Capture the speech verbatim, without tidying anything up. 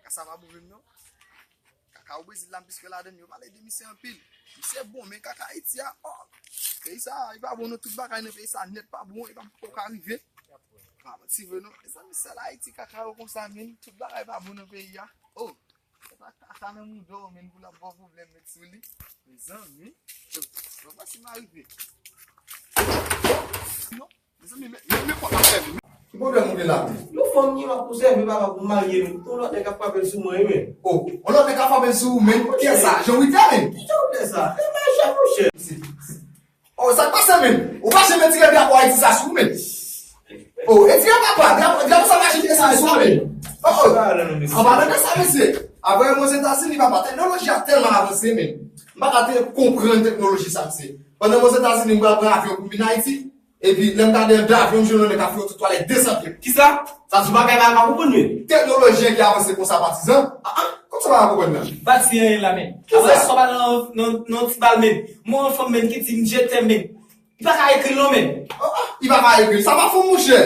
Sa pa bon menm non. Kaka Obrezil la, m plis fè ladann, yo pale de misye anpil. Misye bon, men kaka Ayiti a, oh. Peyi sa, li pa bon non, tout bagay nan peyi sa nèt pa bon, e pa poko ka rive. Pa manti vre non. Mezanmi, sèl Ayiti kaka yo konsa, men tout bagay pa bon nan peyi a. Oh. Se pa kaka nan mouda w, men pou l ap ba w pwoblèm met sou li. Mezanmi. Bon, bon, si m arive. Non. Mezanmi, men, men, men pòt la fèmen. Ki pwoblèm ou gen la menm? Yon fanm ni w ap pou sèvi papa pou marye nou. Ton lòt nèg ap frape l sou mwen, wi, men. Oh, yon lòt nèg ap frape l sou ou, men. Kiyès sa? Jean Wither, men. Ki Jean Wither sa? E mache, monchè. Oh, sa k pase, men? Ou pa janm retire drapo Ayiti sa sou ou, men. Oh, retire papa, drapo, drapo sa pa janm retire sou ou, men. Oh, oh. An palan de sa, mesye. Avè mwen Ozetazini, papa, teknoloji a tèlman avanse, men. M pa ka te konprann teknoloji sa, mesye. Pandan mwen Ozetazini, m pral pran avyon pou m vin Ayiti. Epi, lè m gade anndan avyon, m jwenn yon nèg k ap fè yon ti twalèt de san pye. Kisa? Sa se bagay pa ka konprann, men. Teknoloji an ki avanse konsa, patizan. Ah, ah, kòman sa pa ka konprann nan? M pa di anyen la, men. Kisa? Apre sa, m al nan, nan, nan ti bal, men. M wè yon fanm, men, ki di m je t'aime, men. Li pa ka ekri l non, men. Oh, oh, li pa ka ekri l. Sa pa fanm, monchè.